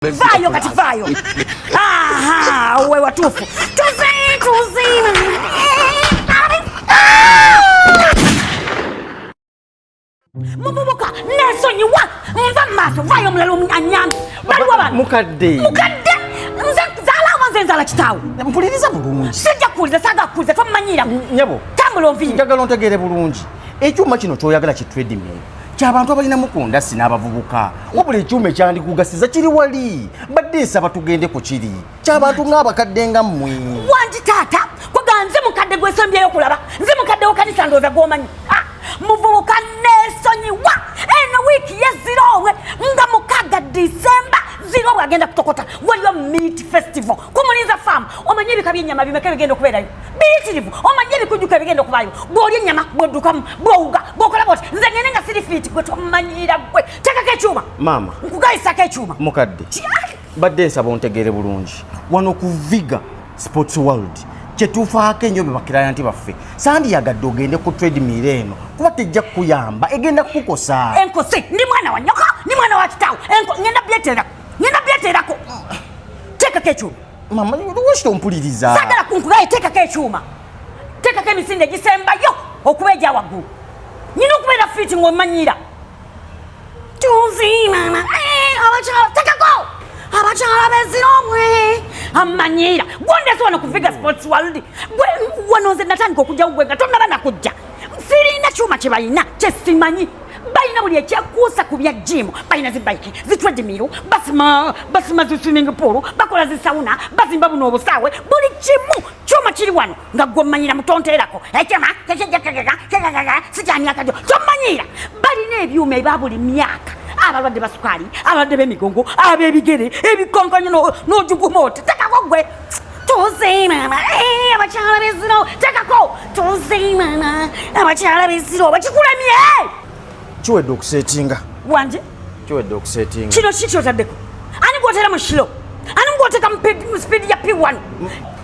Vaayo kati vaayo. Aha, we watuufu. Tuzi tuzi. Muvubuka nesonyiwa nva mu maaso vaayo omulala anyambe. Baliwo bano. Mukadde. Mukadde. Nze nzaala nze nzaala kitaawo. Mpuliriza bulungi. Sijja kuwuliriza saaga kuwuliriza tommanyiira. Nyabo. Tambula onviire. Njagala ontegeere bulungi. Ekyuma kino ky'oyagala ki treadmill. Kyabantu abalinamu ku ndasi n'abavubuka. Wabula ekyuma ekyandikugasiza kiri wali. Mbadde nsaba tugende ku kiri. Kyabantu ng'abakadde nga mmwe. Wangi taata, kwega nze mukadde gwesembyeyo okulaba. Nze mukadde wa kanisa ndowooza gw'omanyi. Ah, muvubuka neesonyiwa. Eno wiiki ye Ziroobwe nga 6 Disemba. Ziroobwe agenda kutokota. Waliyo meat festival ku Mulinza Farm. Omanyi ebika by'ennyama bimeka ebigenda okubeerayo? Biyitirivu. Omanyi ebikujjuko ebigenda okubaayo? Bw'olya ennyama, bw'oddukamu, bw'owuga, bw'okola bw'oti. Nze ngende nga siri fiiti gwe tomanyiira gwe. Teekako ekyuma. Maama. Nkugayisako ekyuma. Mukadde. Mbadde nsaba ontegeere bulungi. Wano ku Viga Sports World kyetufaako ennyo be bakirayanti baffe. Sandiyagadde ogende ku treadmill eno kuba tejja kukuyamba, egenda kukukosa. Enkose, ndi mwana wa nnyoko, ndi mwana wa kitaawo. Ngenda byeteerako. Ngenda byeteerako. Teekako ekyuma. Mama, lwaki tompuliriza? Saagala kunkugaye, teekako ekyuma. Teekako emisinde egisembayo okuba egya waggulu. Nina okubeera fiiti ng'omanyiira. Tuzi mama, abakyala, teekako! Abakyala b'Ezirobwe amanyiira. Gwondeese wano ku Viga Sports World. Gwe wano nze natandika okujja gwe nga tonnaba na kujja. Sirina kyuma kye balina kye simanyi. Balina buli ekyekuusa ku bya gym. Balina zi bike, zi treadmill, basima zi swimming pool, bakola zi sauna, bazimba buno obusaawe, buli kimu kyuma kiri wano nga gwe omanyira mutonteerako. Ekyuma, kekekekekekekekeke, si kya myaka gyo. Tomanyiira. Balina ebyuma ebya buli myaka. Abalwadde ba sukaali, abalwadde b'emigongo, ab'ebigere, ebikonkonyo n'ojuguma oti. Tekako gwe. Tuzi mama, abakyala b'Eziro, tekako. Tuzi mama, abakyala b'Eziro, bakikulemye. Kiwedde okusetinga. Wanje? Kiwedde okusetinga. Kino ki kyotaddeko? Ani gw'oteera mu shilo? Ani gw'oteeka mu speed ya P1?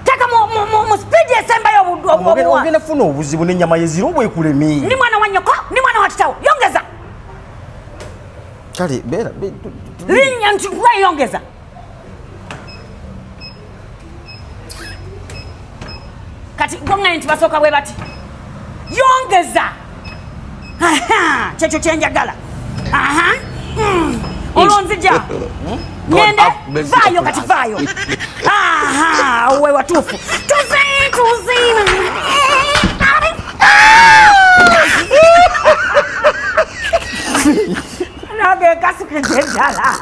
Teeka mu speed esembayo obuwa. Ogenda kufuna obuzibu n'ennyama y'Eziro bwekulemye. Ndi mwana wa nnyoko, ndi mwana wa kitaawo. Yongeza. Kale, beera, Linnya nti gweyongeza. Kati gwoŋŋaye nti basooka bwe bati. Yongeza. Aha, kyekyo kye njagala. Aha. Olwo nzija. Ngende, vaayo kati vaayo. Aha, we watuufu. Tuzi, tuzi. Nange nkasukidde ddala.